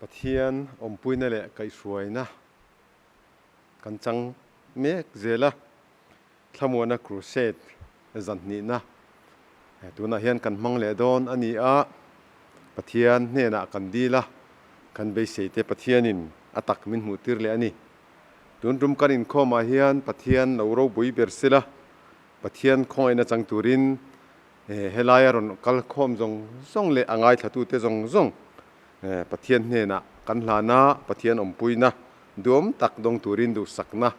Pathian awmpuina leh kaihhruaina kan chang mek zel a, Thlamuana Crusade zan hnihna tunah hian kan hmang leh dawn a ni a, Pathian hnenah kan dil a, kan beiseite Pathianin a tak min hmuhtir leh a ni. Tun tum kan inkhawmah hian Pathian lo ropui ber sila, Pathian khawngaihna chang turin helaia rawn kal khawm zawng zawng leh a ngaithlatute zawng zawng Pathian hnenah kan hlan a, Pathian awmpuina duhawm tak dawng turin duhsakna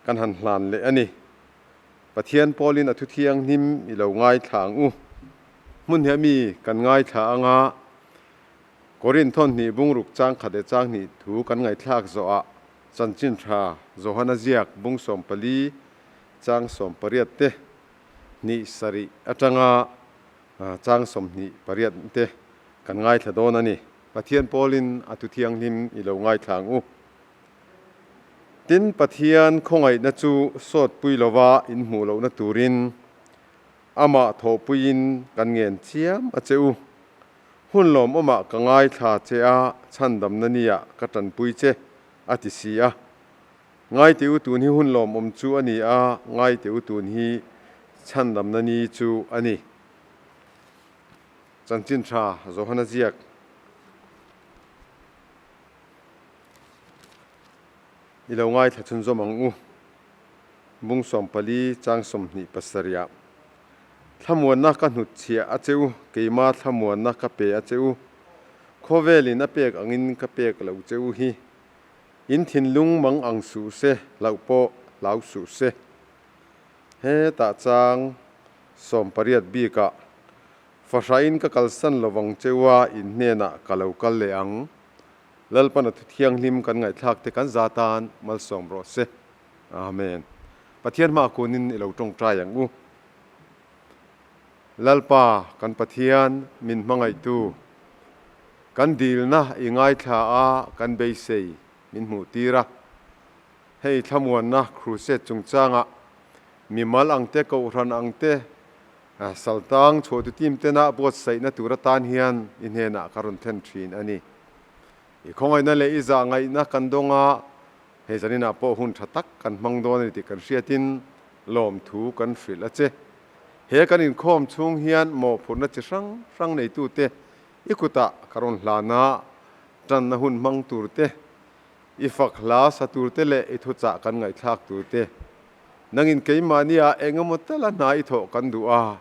kan han hlan leh a ni. Pathian pawlin a thuthianghlim i lo ngaithla ang u. Hmun hi a mi kan ngaithla anga Korin thawnhnih bungruk chang khat leh chang hnih thu kan ngaihthlak zawhah chanchin tha Johana ziak bung 14 chang 18 te hnih sarih atanga chang 28 te kan ngaithla dawn a ni. Pathian pawlin a thuthianghlim i lo ngaithla ang u. Tin, Pathian khawngaihna chu sawtpui lova inhmuh lohna turin amah thawhpuiin kan ngen chiam a che u. Hun lawmawmah ka ngaithla che a, chhandamna nia ka tanpui che, a ti si a. Ngaite u tun hi hun lawmawm chu a ni a, ngaite u tun hi chhandamna ni chu a ni. Chanchin tha Johana ziak. I lo ngaithla chhunzawm ang u. Bung 14 chang 27 ah Thlamuanna ka hnutchhiah a che u, keima thlamuanna ka pe a che u. Khawvelin a pek angin ka pek lo che u hi. In thinlung mang ang suh se, hlauh pawh hlau suh se. Hetah chang 18 bikah Fahrain ka kalsan lovang che u a, in hnenah ka lo kal leh ang. Lalpan a thu thianghlim kan ngaihthlak te kan za tan malsawm rawh se. Amen. Pathian hma kunin i lo tawngtai ang u. Lalpa kan Pathian min hmangaihtu, kan dilna i ngaithla a, kan beisei min hmuh tir a. Hei thlamuanna crusade chungchangah mimal ang te, kohhran ang te, Saltang chhuahtu team tena buatsaihna tur atan hian i hnenah ka rawn thlen thin a ni. I khawngaihna leh i zahngaihna kan dawng a, hei zaninah pawh hun tha tak kan hmang dawn a ni tih kan hriatin lawmthu kan hrilh a che. He kan inkhawm chhung hian mawhphurhna chi hrang hrang neitute i kutah ka rawn hlan a, tanna hun hmang turte, i fak hla sa turte leh i thuchah kan ngaihthlak turte Nangin keimahni ah eng emaw tala hna i thawh kan duh a,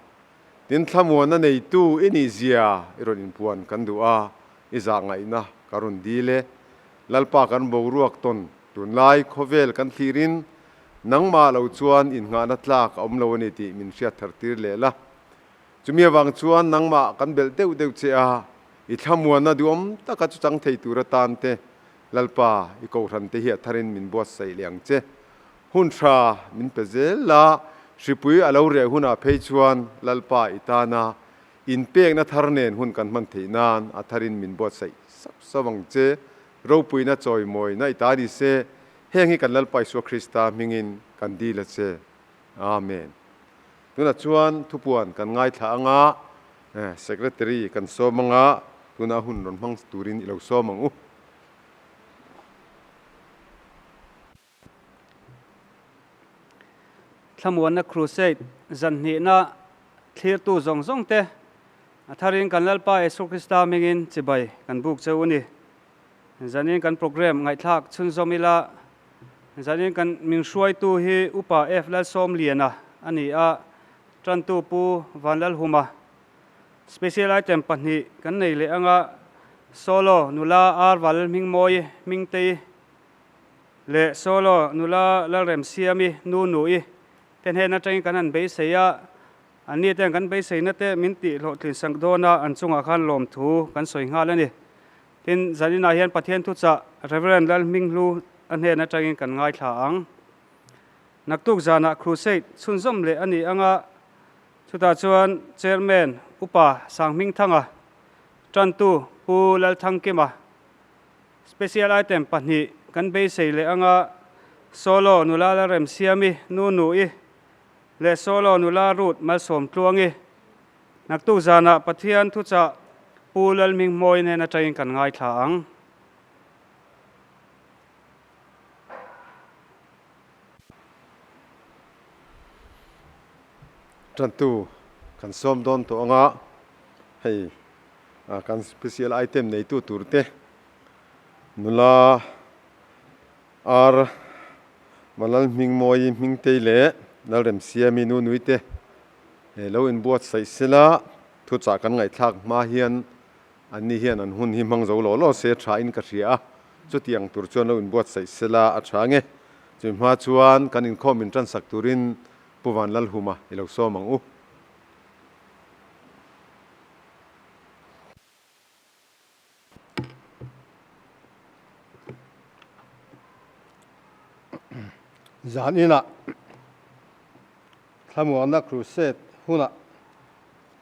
tin thlamuanna neitu i nih zia i rawn inpuan kan duh a, i zahngaihna ka rawn dil e. Lalpa kan boruak tawn tunlai khawvel kan thlirin nangmah lo chuan innghahna tlak a awm lo a ni tih min hriat thar tir leh la. Chumi avang chuan nangmah kan belh deuh deuh che a, i thlamuanna duhawm taka chu chang thei tur atan te Lalpa i kohhran te hi a tharin min buatsaih leh ang che. Hun tha min pe zel la, hripui a lo reh hunah phei chuan Lalpa i tana inpekna thar nen hun kan hman theih nan a tharin min buatsaih sauh sauh ang che. Ropuina chawimawina i ta ni se, heng hi kan Lalpa Isua Krista hmingin kan dil a che. Amen. Tunah chuan thupuan kan ngaithla anga, Secretary kan sawm anga, tunah hun rawn hmang turin i lo sawm ang u. Thlamuanna Crusade zan hnihna thlirtu zawng zawng te a tharin kan Lalpa Jesu Krista hmingin chibai kan buk cheu a ni. Zanin kan program ngaihthlak chhunzawm ila, zanin kan min hruaitu hi Upa F Lalsawmliana a ni a, tantu Pu Vanlalhuma. Special item pahnih kan nei leh anga, Solo nula R Valhmingmawi Hmingtei leh Solo nula Lalremsiami nu nui te hnen atangin kan han beisei a, anni ten kan beiseina te min tih hlawhtlin sak dawn a, an chungah khan lawmthu kan sawi nghal a ni. Tin, zaninah hian Pathian thuchah Rev. Lalhminghlu a hnen atangin kan ngaithla ang. Naktuk zanah Crusade chhunzawm leh a ni anga, chutah chuan Chairman Upa Sanghmingthanga, Tantu Pu Lalthangkima, Special item pahnih kan beisei leh anga Solo nula Lalremsiami nu nu-i leh Solo nula Ruth Malsawmtluangi. Naktuk zanah Pathian thuchah Pu Lalhminghmawi nen atangin kan ngaithla ang. Tantu kan sawm dawn tawh anga hei kan special item neitu tur te nula Ar Malal Hmingmawi Hmingtei leh Lalremsiami Nunui te lo inbuatsaih sela thuchah kan ngaihthlak hma hian anni hian an hun hi hmang zo law law se tha in ka hria a, chutiang tur chuan lo inbuatsaih sela a tha nge. Chumi hma chuan kan inkhawm intansak turin Pu Vanlalhuma i lo sawm ang u. Zan inah Thlamuanna Crusade hunah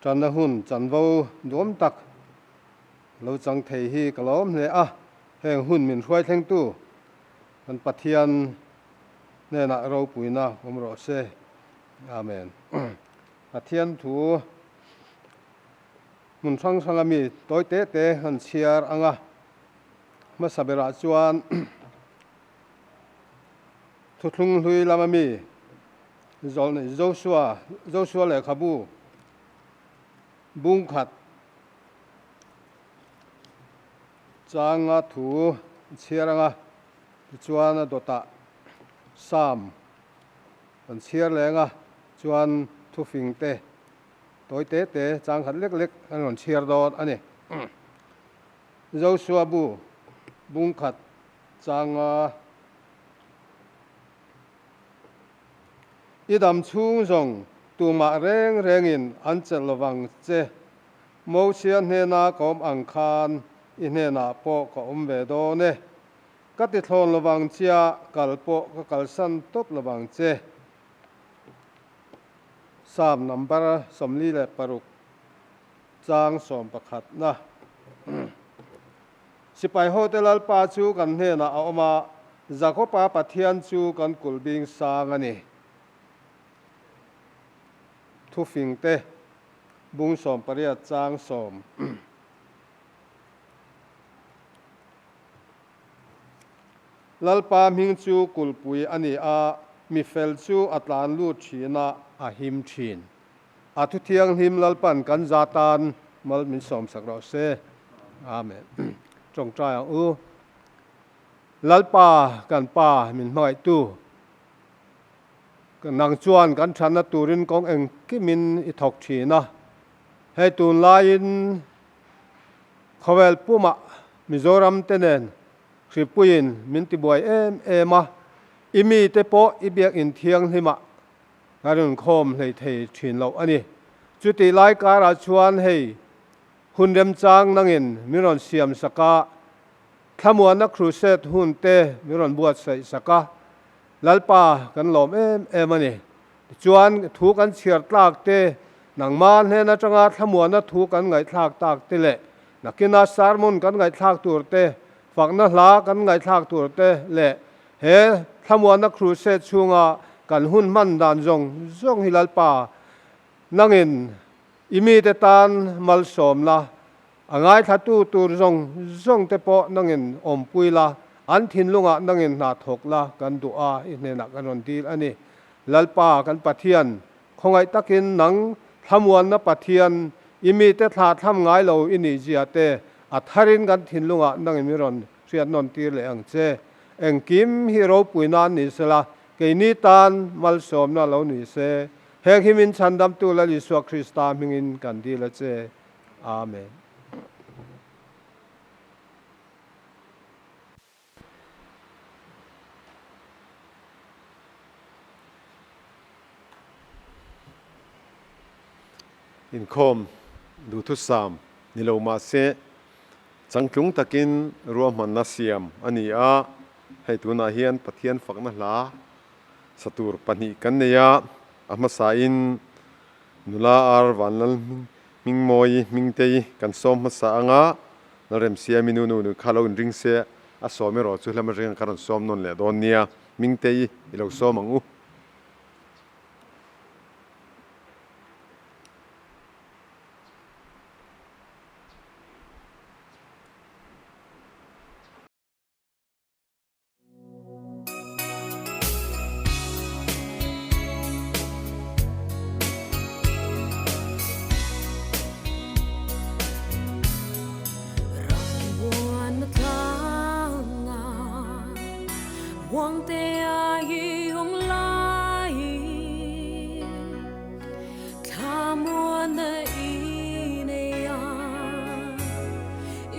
tanna hun chanvo duam tak lo chang thei hi ka lawm hle a, heng hun min hruai thlengtu kan Pathian hnenah ropuina awm rawh se. Amen. Pathian thu hmun hrang hranga mi tawi te te han chhiar ang a, hmasa berah chuan thuthlung hlui lama mi zawlnei Joshua, Joshua lehkhabu bung khat changa thu chhiar ang a, tichuan a dawtah Psalm kan chhiar leng a, chuan thufing te Tawi te te chang khat lek lek an rawn chhiar dawn a ni. Joshua bu bung khat changa i dam chhung zawng tumah reng rengin an chelh lovang che. Mosia hnena ka awm ang khan i hnenah pawh ka awm ve dawn e. Ka ti thlawn lovang chia kal pawh ka kalsan tawp lovang che. Psalm number 46 chang 11 na. Sipai hote Lalpa chu kan hnenah a awm a, Jakopa Pathian chu kan kulh bing sang a ni. Thufingte bung 18 chang 10. Lalpa hming chu kulhpui a ni a, mi fel chu a tlan lut thin a, a him thin. A thu thianghlim Lalpan kan za tan mal min sawmsak rawh se. Amen. Tawngtai ang u. Lalpa kan Pa min hmangaihtu, nang chuan kan thatna turin kawng engkimin i thawk thin a. Hei tunlaiin khawvel pumah Mizoram te nen Hripuiin min tibuai em em a, i mite pawh i biakinn thianghlimah ka rawn khawm hlei thei thin loh a ni. Chutih lai karah chuan hei hun remchang nangin min rawn siam sak a, Thlamuanna Crusade hun te min rawn buatsaih sak a, Lalpa kan lawm em em a ni. Tichuan thu kan chhiar tlak te, nangmah hnen atanga thlamuanna thu kan ngaihthlak tak te leh nakina sermon kan ngaihthlak tur te, fakna hla kan ngaihthlak tur te leh he thlamuanna crusade chhunga kan hun hman dan zawng zawng hi Lalpa nangin i mite tan malsawmna A ngaithlatu tur zawng zawng te pawh nangin awmpui la, an thinlungah nangin hna thawk la kan duh a, i hnenah kan rawn dil a ni. Lalpa kan Pathian, khawngaih takin nang thlamuanna Pathian, i mite thla thlam ngai lo i nih zia te a tharin kan thinlungah nangin min rawn hriat nawn tir leh ang che. Engkim hi ropui nan ni sela, keini tan malsawmna lo ni se. Heng hi min chhandamtu Lal Isua Krista hmingin kan dil a che. Amen. Inkhawm duhthusam ni lo mah se changtlung takin ruahmanna siam a ni a, hei tunah hian Pathian fakna hla sa tur pahnih kan nei a, a hmasain Nula Ar Vanlal Hmingmawi Hmingtei kan sawm hmasa anga Lalremsiami nu nu kha lo inring se a sawm erawh chu hlama ringa ka rawn sawm nawn leh dawn nia. Hmingtei i lo sawm ang u. Muana i nei a,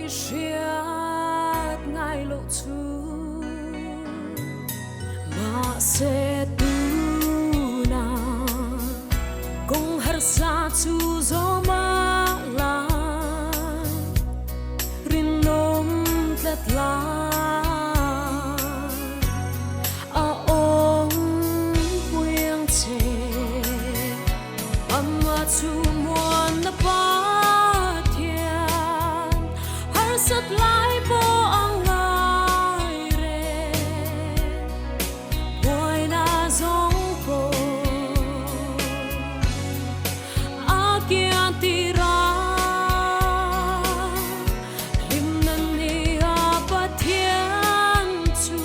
i hriat ngai loh chu. Mahse tuna kawng harsa chu zawm a la, rinawm tlat la a awm pui ang che. Ama chu muanna Pathian, harsat lai pawh a ngai reng, buaina zawng pawh a kian tir a, hlimna ni a Pathian chu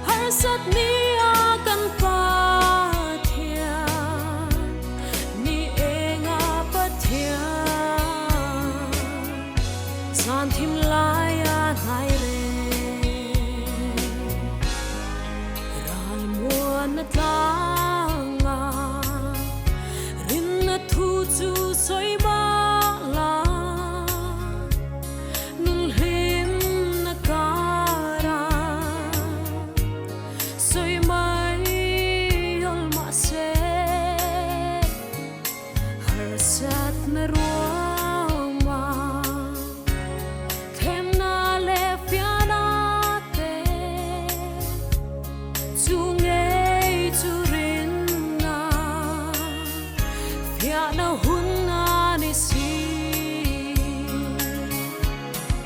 harsat ni a kan Pathian, ni enga Pathian, zan thim laia hnai reng, ral muanna tlanga rinna thu chu sawi bala, nun hlimna kara sawi mai awl mahse harsatna ruama themna leh fiahna te chu ngei chu rinna fiahna hun a ni si.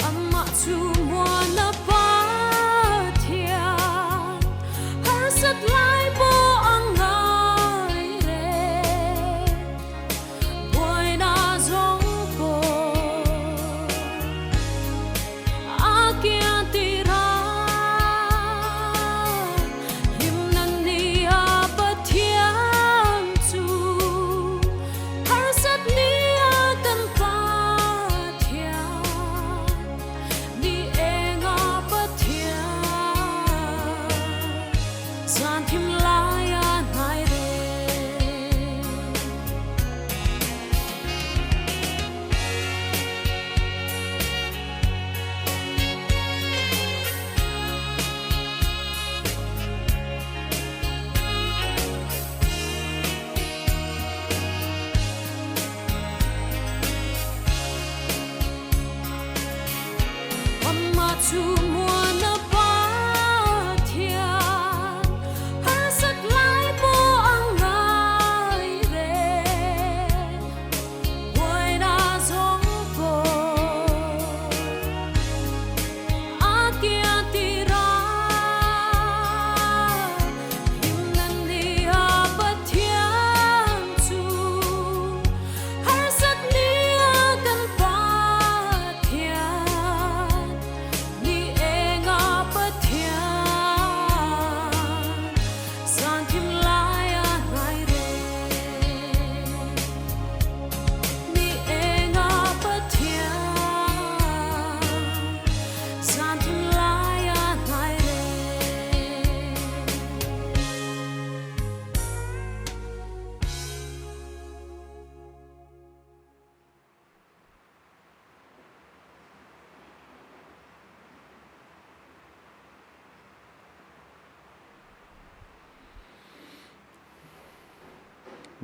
Amah chu muanna Pathian, harsat lai pawh a ngai reng, buaina zawng pawh a kian tir a, hlimna ni a Pathian chu harsat ni a kan Pathian, ni enga Pathian, zan thim laia hnai reng. Amah chu muanna Pathian, harsat lai pawh a ngai reng, buaina zawng pawh a kian tir a, hlimna ni a Pathian chu harsat ni a kan Pathian, ni enga Pathian, zan thim laia hnai reng, ni enga Pathian, zan thim laia hnai reng.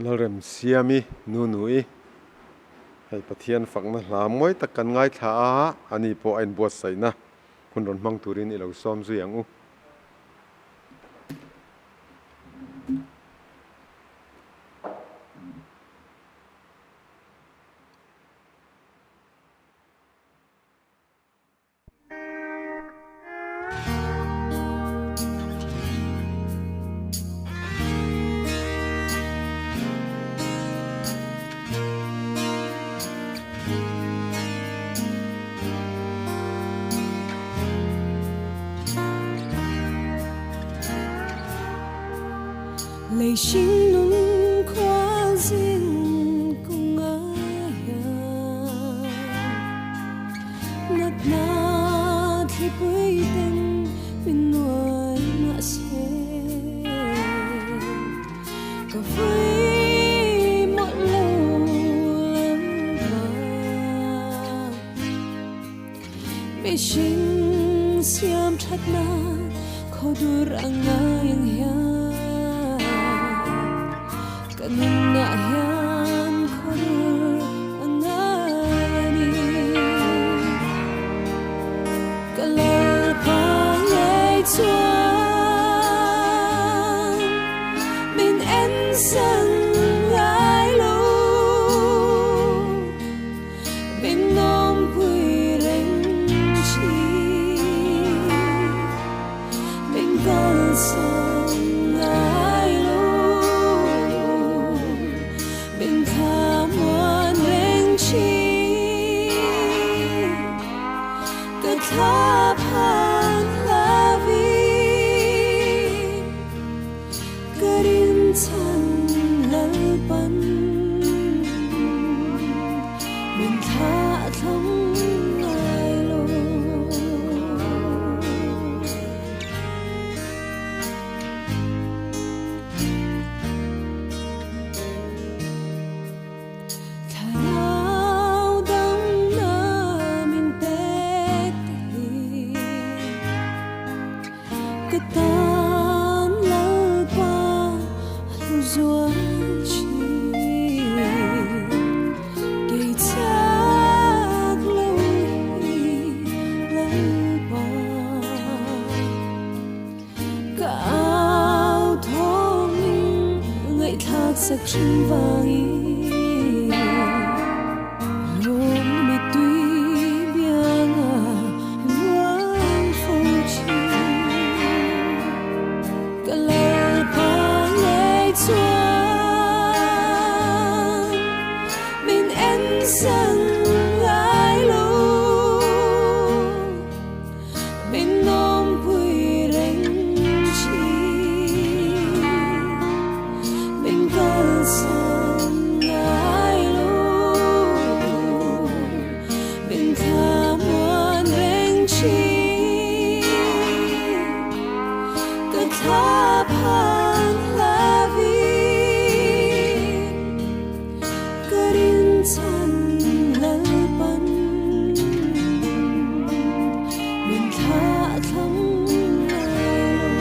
Lalremsiami Nunui, Hei Pathian fakna hla mawi tak kan ngaithla a, ani pawh a inbuatsaihna hun rawn hmang turin i lo sawm zui ang u. Mihring siam thatna khaw dur a ngai ang hian ka nunah hian khaw dur a ngai a ni. Ka Lalpa ngei chuan min en san ngai lo. Min awmpui reng thin, min kalsan ngai lo, min thlamuan reng thin, ka thlaphan hlavi, ka rinchhan Lalpan. Min thlah thlam ngai lo. Thlarau damna min pek te hi ka tan Lalpa a hlu zual thin. Kei chak lo hi Lalpa ka au thawngin ngaihthlak sak thin vangin lawm mittui bianga luang fo thin. Ka Lalpa ngei chuan min en san ngai lo, min awmpui reng thin, min kalsan ngai lo, min thlamuan reng thin, ka thlaphan hlavi, ka rinchhan Lalpan min thlah thlam ngai lo.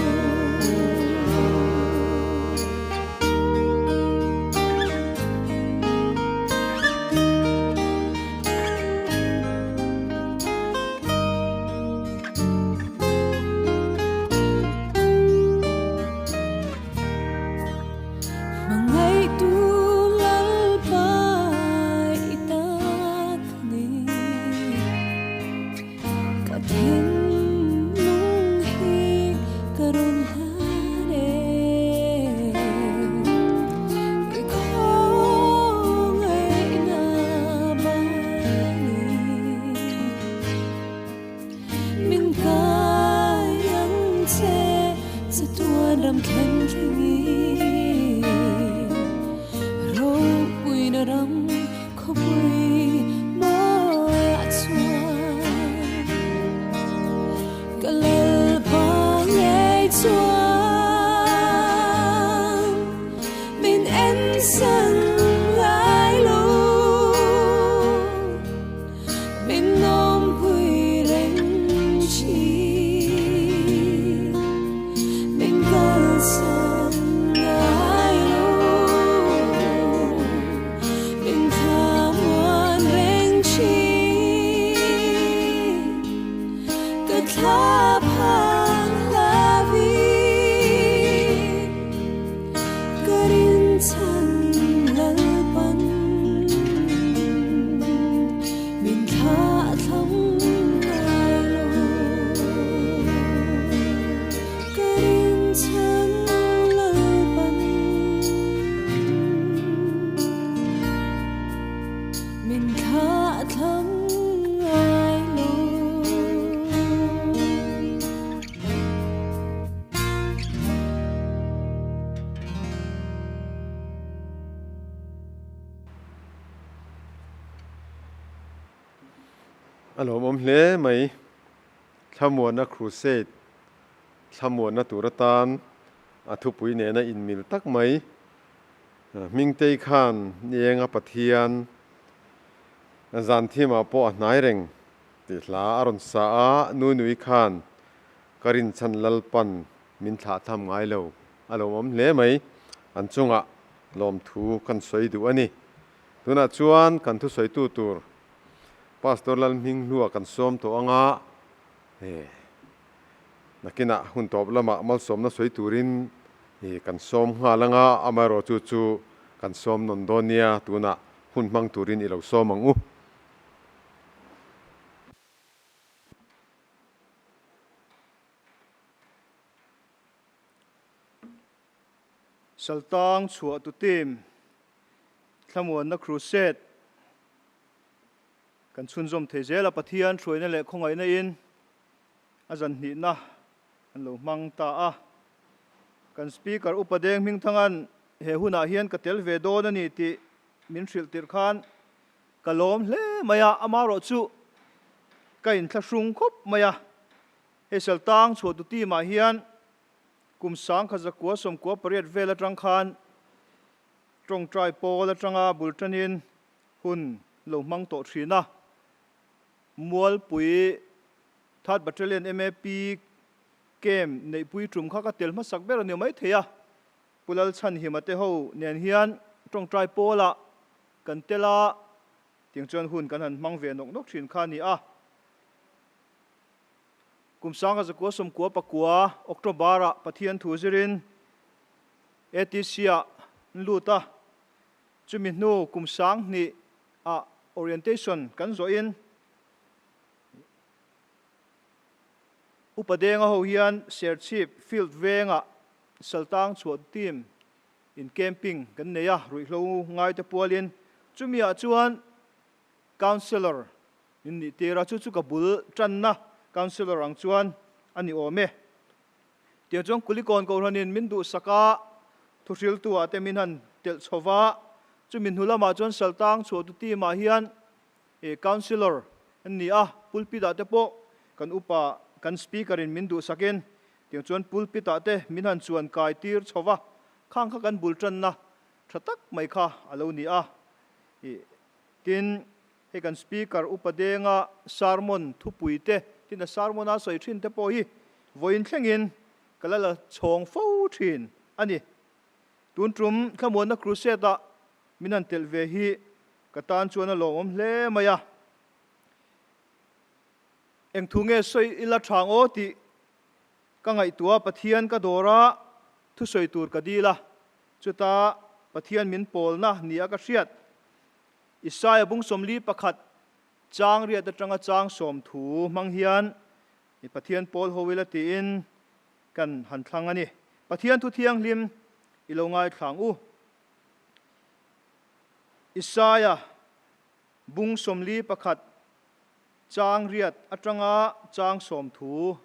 Hmangaihtu Lalpa i tak ni, ka thinlung hi ka rawn hlan e. I khawngaihna bangin min kai ang che chatuan ram thleng thlengin, ropuina ram khawpui mawiah chuan ka Lalpa ngei chuan min en san ngai lo, min awmpui reng thin, min kalsan ngai lo, min thlamuan reng thin, ka thlaphan hlavi, ka rinchhan Lalpan min thlah thlam ngai lo, ka rinchhan Lalpan min thlah thlam ngai lo. A lawmawm hle mai. Thlamuanna Crusade thlamuanna tur atan a thupui nena inmil tak mai. Hmingtei khan Nienga Pathian zan thimah pawh a hnai reng. Tih hla a rawn sa a, Nunui khan ka rinchhan Lalpan min thlah tham ngai lo, a lawmawm hle mai, an chungah lawmthu kan sawi duh a ni. Tunah chuan kan thusawitu tur Pastor Lalhminghlua kan sawm tawh ang a, he nakinah hun tawp lamah malsawmna sawi turin kan sawm nghal ang a, amaherawhchu chu kan sawm nawn dawn nia, tunah hun hmang turin i lo sawm ang u. Saltang chhuah tu team Thlamuanna Crusade kan chhunzawm thei zel a, Pathian hruaina leh khawngaihna in a zan hnihna an lo hmang ta a. Kan Speaker Upa Deng Hmingthanga'n he hunah hian ka tel ve dawn a ni tih min hrilh tirh khan Ka lawm hle mai a, amarawh chu ka inthlahrung khawp mai a. Hei Saltang chhuahtu team ah hian kum sangkha zakua 98 vel atang khan tawngtai pawl atanga bul tanin hun lo hmang tawh thin a. Mualpui Third Battalion MAP camp neihpui tum kha ka tel hmasak ber a ni mai thei a. Pu Lalchhanhima te ho nen hian tawngtai pawlah Kan tel a, tiang chuan hun kan han hmang ve nawk nawk thin kha a ni a. Kum 1999 October-ah Pathian thu zirin ATC-ah an lut a, chumi hnu kum 2000 ah orientation kan zawhin Upa Denga ho hian Serchhip Field vengah Saltang chhuah team In camping kan nei a, ruihhlo ngaite pualin chumi ah chuan councellor in nih tir a, chu chu ka bul tanna councellor ang chuan a ni awm e. Tiang chuan Kulikawn Kohhranin min duhsak a, thuhriltu ah te min han telh chho va, chumi hnu lamah chuan Saltang chhuahtu team ah hian councellor an ni a, pulpit ah te pawh kan upa kan speaker in min duhsakin Tiang chuan pulpit ah te min han chuan kai tir chho va, khang kha kan bul tanna tha tak mai kha a lo ni a. Ih, tin, hei kan Speaker Upa Denga sermon thupui te, tin a sermon a sawi thin te pawh hi vawiin thlengin ka la la chhawng fo thin a ni. Tun tum Thlamuanna Crusade ah min han telh ve hi ka tan chuan a lawmawm hle mai a. Eng thu nge sawi ila tha ang aw tih ka ngaihtuah a, Pathian ka dawr a, thusawi tur ka dil a, chuta Pathian min pawlna ni a ka hriat. Isaia bung 41 chang riat atanga chang 30 hmang hian Pathian pawl ho ila tiin kan han thlang a ni. Pathian thu thianghlim i lo ngaithlang u. Isaia bung 41 Chang riat atanga chang 30,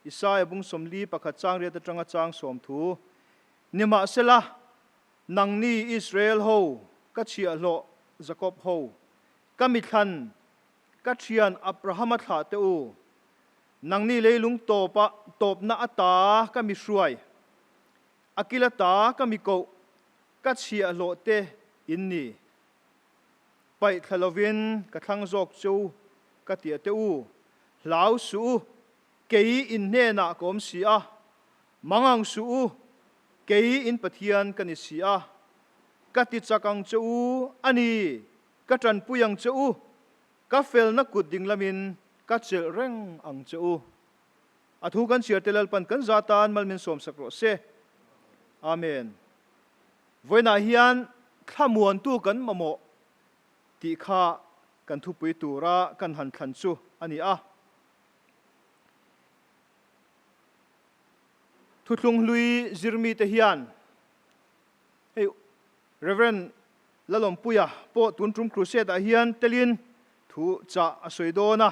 Isaia bung 41 chang riat atanga chang 30, Nimahsela, nangni Israel ho, ka chhiahhlawh Jakob ho, ka mithlan, ka thian Abrahama thlah te u, nangni leilung tawpa tawpna ata ka mi hruai, a kil ata ka mi koh, ka chhiahhlawh te in ni. Paih thla lovin ka thlang zawk che u, ka ti a te u. Hlau suh u, kei in hnenah ka awm si a. Mangang suh u, kei in Pathian ka ni si a. Ka ti chak ang che u, a ni, ka tanpui ang che u, ka felna kut ding lamin ka chelh reng ang che u. A thu kan chhiar te Lalpan kan za tan mal min sawmsak rawh se. Amen. Vawiinah hian thlamuantu kan mamawh tih kha kan thupui tura kan han thlan chu a ni a. Thuthlung hlui zirmite hian hei Rev. Lalawmpuia pawh tun tum Crusade-ah hian telin thu chah a sawi dawn a.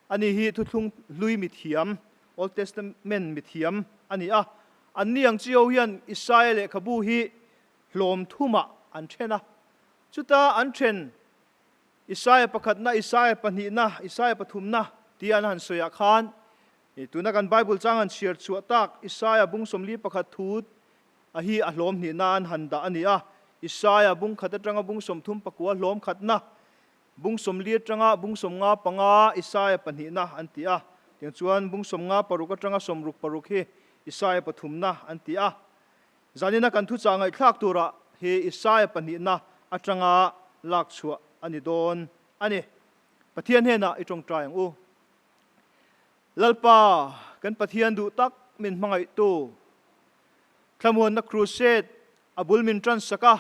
Ani hi thuthlung hlui mithiam, Old Testament mithiam a ni a. Anni ang chi ho hian Isaia lehkhabu hi hlawm thumah an then a. Chuta an then Isaia pakhatna, Isaia pahnihna, Isaia pathumna tia an han sawiah khan tuna kan Bible chang han chhiar chhuah tak Isaia bung 41 thu a hi a hlawm hnihna an han dah a ni a. Isaia bung khat atanga bung 39 hlawm khatna. Bung 40 atanga bung 55 Isaia pahnihna an ti a. Tiang chuan bung 56 atanga 66 hi Isaia pathumna an ti a. Zanina kan thuchah ngaihthlak turah hi Isaia pahnihna atanga lak chhuah a ni dawn a ni. Pathian hnenah i tawngtai ang u. Lalpa, kan Pathian duh tak min hmangaihtu, Thlamuanna Crusade a bul min tan sak a,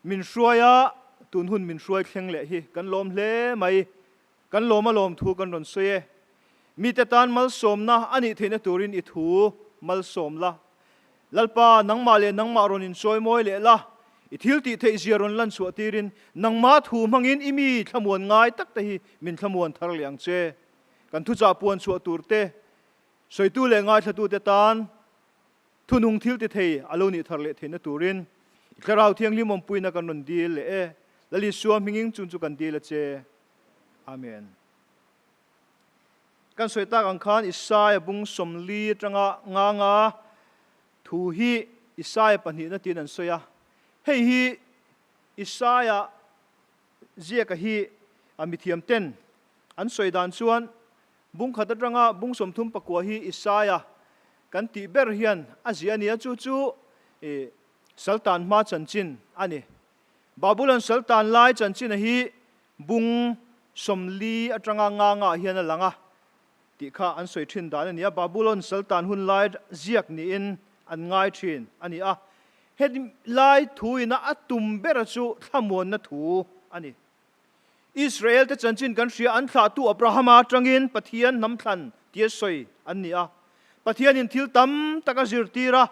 min hruai a, tun hun min hruai thleng leh hi kan lawm hle mai. Kan lawm a lawm thu kan rawn sawi e. Mite tan malsawmna a nih theihna turin i thu malsawm la. Lalpa, nangmah leh nangmah rawn inchawi mawi leh la, i thil tih theih zia rawn lan chhuah tirin nangmah thu hmangin i mi thlamuan ngai tak te hi min thlamuan thar leh ang che. Kan thuchah puan chhuah tur te, sawitu leh ngaithlatute tan thunung thil ti thei a lo nih thar leh theihna turin i Thlarau Thianghlim awmpuina kan rawn dil leh e. Lal Isua hminging chung chu kan dil a che. Amen. Kan sawi tak ang khan Isaia bung 40 atanga nganga thu hi Isaia pahnihna tiin an sawi a. Hei hi Isaia ziaka hi a mithiam ten an sawi dan chuan bung khat atanga bung 39 hi Isaia kan tih ber hian a ziah a ni a, chu chu Saltan hma chanchin a ni. Babulon Saltan lai chanchina hi bung 40 atanga nga ngah hian a lang a tih kha an sawi thin dan a ni a. Babulon Saltan hun lai ziak niin an ngai thin a ni a. Heti lai thuina a tum bera chu thlamuanna thu a ni. Israel te chanchin kan hria an thlahtu Abrahama atangin Pathian hnam thlan tia sawi an ni a. Pathianin thil tam tak a zirtir a.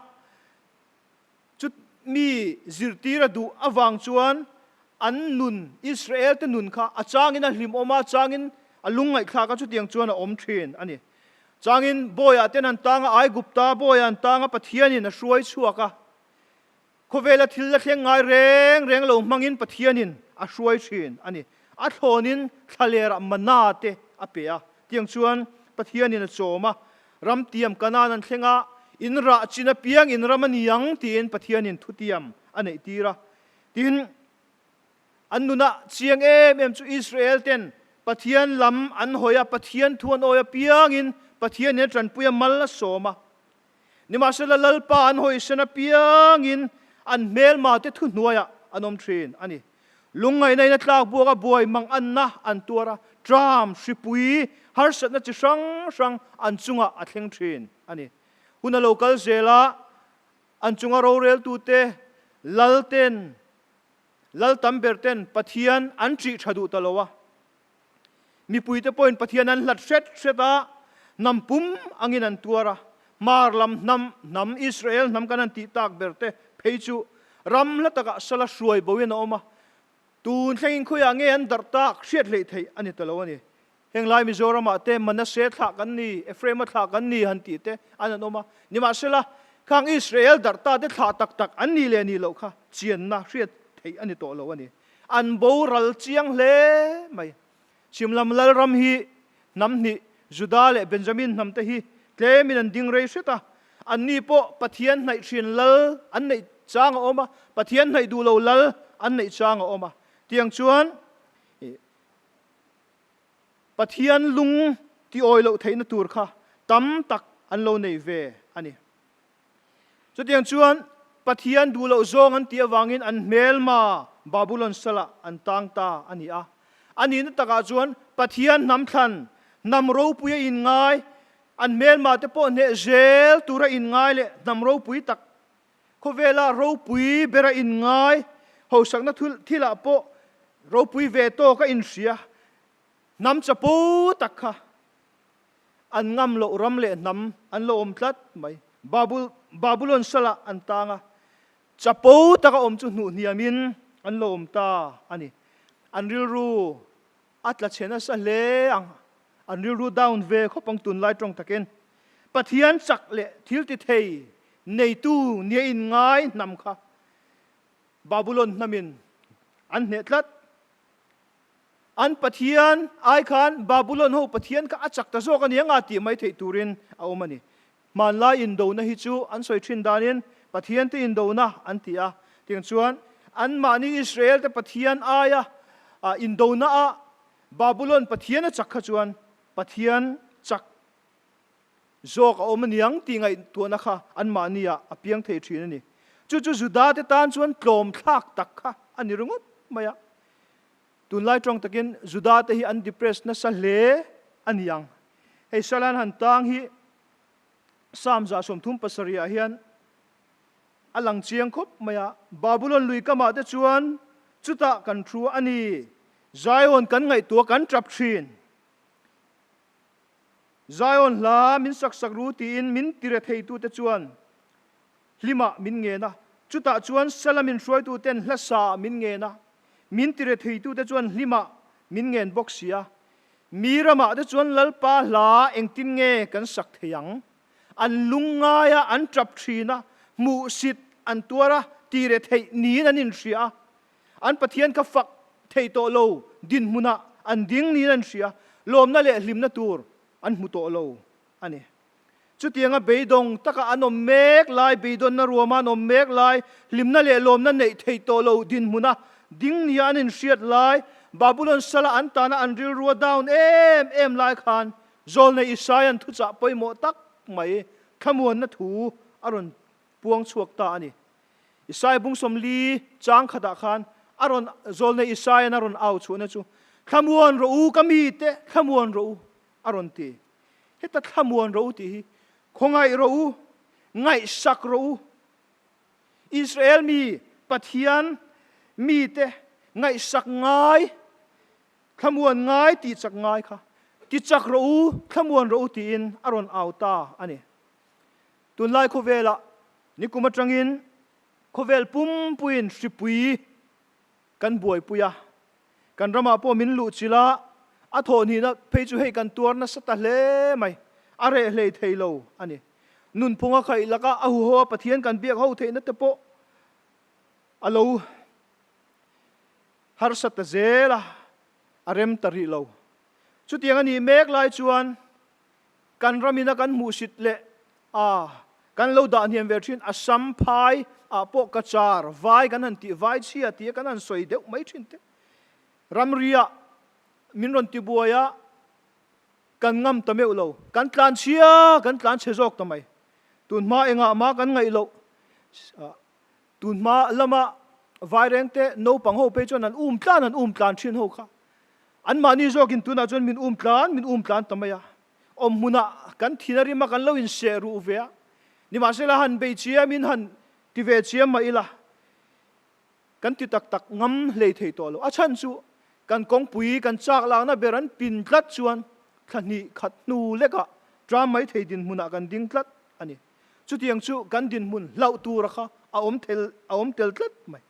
Chu mi zirtir a duh avang chuan an nun, Israel te nun kha a changin a hlimawm a, a changin a lungngaihthlak a, chutiang chuan a awm thin a ni. Changin bawiah ten an tang a, Aigupta bawiah an tang a, Pathianin a hruai chhuak a. Khawvela thil la thleng ngai reng reng lo hmangin Pathianin a hruai thin a ni. A thlawnin thlalerah mana te a pe a, tiang chuan Pathianin a chawm a, ram tiam Kanaan an thleng a, in rah chin apiang in ram a ni ang tiin Pathianin thutiam a neih tir a. Tin, an nunah chiang em em chu Israel ten Pathian lam an hawi a, Pathian thu an awi apiangin Pathianin a tanpui a, mal a sawm a. Nimahsela Lalpa an hawisan apiangin an hmelma te thuhnuaiah an awm thin a ni. Lungngaihna in a tlak buak a, buai mang anna an tuar a, tram, hripui, harsatna chi hrang hrang an chungah a thleng thin a ni. Hun a lo kal zel a, an chunga roreltute, lal ten, lal tam ber ten Pathian an ṭih ṭha duh ta lo a. Mipuite pawhin Pathian an hlat hret hret a, hnam pum angin an tuar a. Hmar lam hnam, hnam Israel hnam kan han tih tak ber te phei chu ram hla takah sala hruai boin a awm a, tun thlengin khawiah nge an darh tak hriat hleih theih a ni ta lo a ni. Heng lai Mizoramah te Manasseh thlah kan ni, Ephraim-a thlah kan ni han tih te an an awm a. Nimahsela, khang Israel darh ta te thlah tak tak an nih leh nih loh kha chianna hriat theih a ni tawh lo a ni. An boral chiang hle mai. Chhimlam Lalram hi hnam hnih, Juda leh Benjamin hnamte hi tlemin an ding rei hret a. Anni pawh Pathian hnaih thin lal an neih chang a awm a, Pathian hnaih duh lo lal an neih chang a awm a. Tiang chuan Pathian lung tiawi loh theihna tur kha tam tak an lo nei ve a ni. Chutiang chuan Pathian duh loh zawng an tih avangin an hmelma Babulon salah an tang ta a ni a. A nihna takah chuan Pathian hnam thlan, hnam ropui a inngai, an hmelma te pawh hneh zel tura inngai leh hnam ropui tak, khawvela ropui bera inngai, hausakna thilah pawh ropui ve tawk a inhria, hnam chapo tak kha An ngam loh ram leh hnam an lo awm tlat mai. Babul, Babulon salah an tang a, chapo taka awm chu hnuh hniamin an lo awm ta a ni. An rilru a tla chhe nasa hle ang, an rilru down ve khawp ang tunlai tawng takin. Pathian chak leh thil ti thei neitu nia inngai hnam kha Babulon hnamin an hneh tlat. An Pathian ai khan Babulon ho Pathian kha a chak ta zawk a ni anga tih mai theih turin a awm a ni. Hmanlai indona hi chu an sawi thin danin Pathian te indona an ti a, tiang chuan anmahni Israel te Pathian aia Indona ah Babulon Pathian a chak kha chuan Pathian chak zawk a awm aniang tih ngaihtuahna kha anmahni ah a piang thei thin a ni. Chu chu Juda te tan chuan tlawm thlak tak kha a ni ringawt mai a. Tunlai tawng takin Juda te hi an depress nasa hle a ni ang. Hei Salan han tang hi Psalm 37 ah hian a lang chiang khawp mai a. Babulon lui kamah te chuan chutah kan thu a ni. Zion kan ngaihtuah kan tap thin. Zion hla min sak sak ru tiin min tire theitute chuan hlimah min ngen a. Chutah chuan Salamin hruaituten hla sa min ngen a. Min tire theitute chuan hlimah min ngen bawk si a. Mi ramah te chuan Lalpa hla engtin nge kan sak thei ang? An lung ngai a, an tap thin a, hmuhsit an tuar a, tire theih niin an inhria a. An Pathian kha fak thei tawh lo dinhmunah an ding niin an hria, lawmna leh hlimna tur an hmu tawh lo a ni. Chutianga beidawng taka an awm mek lai, beidawnna ruama an awm mek lai, hlimna leh lawmna neih theih tawh lo dinhmuna ding nia an inhriat lai, Babulon sala an tana an rilrua down em em lai khan Zawlnei Isaia'n thuchah pawimawh tak mai thlamuanna thu a rawn puang chhuak ta a ni. Isaiah bung 40 chang khatah khan a rawn Zawlnei Isaia'n a rawn au chhuahna chu, Thlamuan rawh u ka mite, thlamuan rawh u, a rawn ti. Heta thlamuan rawh u tih hi khawngaih rawh u, ngaihsak rawh u. Israel mi Pathian mite ngaihsak ngai, thlamuan ngai tih chak ngai kha ti chak rawh u, thlamuan rawh u tiin a rawn au ta a ni. Tunlai khawvelah nikum atangin khawvel pumpuiin hripui kan buaipui a, kan ramah pawh min luh chilh a, a thawhhnihna phei chu hei kan tuar nasa ta hle mai, a reh hlei thei lo a ni. Nunphunga khaih laka a huho a Pathian kan biak ho theihna te pawh a lo harsa ta zel a, a rem ta rih lo. Chutiang a nih mek lai chuan kan ramina kan hmuhsit leh a kan lo dah hniam ve thin Assam phai ah pawh ka char vai kan han tih vai chhia tia kan han sawi deuh mai thin te. Ramri ah min rawn ti buai a, kan ngam ta meuh lo. Kan tlan chhia, kan tlan chhe zawk ta mai. Tun hma engah mah kan ngaih loh. Tun hma lama vairengte naupang ho phei chuan an um tlan an um tlan thin ho kha. Anmahni zawkin tunah chuan min um tlan min um tlan ta mai a. Awm hmunah kan thin a rim a kan lo inseh ruh ve a. Nimahsela han bei chiam in han ti ve chiam mah ila kan ti tak tak ngam hlei thei tawh lo. A chhan chu kan kawngpui kan chak lakna ber an pin tlat chuan thla hnih khat hnu lekah tram mai thei dinhmunah kan ding tlat a ni. Chutiang chu kan dinhmun hlauh tura kha a awm tel a awm tel tlat mai.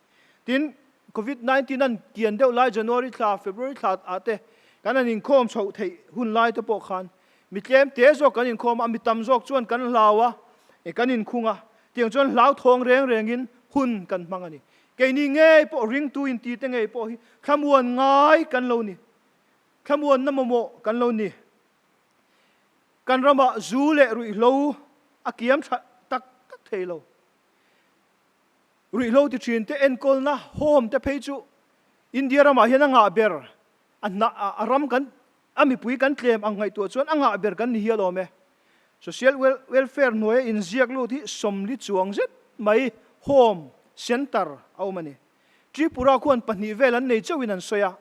Tin, Covid 19 an kian deuh lai January thla, February thla ah te kan han inkhawm chhoh theih hun lai te pawh khan mi tlem te zawk kan inkhawm a, mi tam zawk chuan kan hlau a, e kan inkhung a, tiang chuan hlauthawng reng rengin hun kan hmang a ni. Keini ngei pawh ringtu inti te ngei pawh hi thlamuan ngai kan lo ni. Thlamuanna mamawh kan lo ni. Kan ramah zu leh ruihhlo a kiam tha tak tak thei lo. Ruihhlo ti thin te enkawlna home te phei chu India ramah hian a ngah ber, a hna a ram kan a mipui kan tlem ang ngaihtuah chuan a ngah ber kan ni hial awm e. Social welfare hnuaia inziak lut hi 40 chuang zet mai home center a awm a ni. Tripura khuan pahnih vel an nei chauhin an sawi a,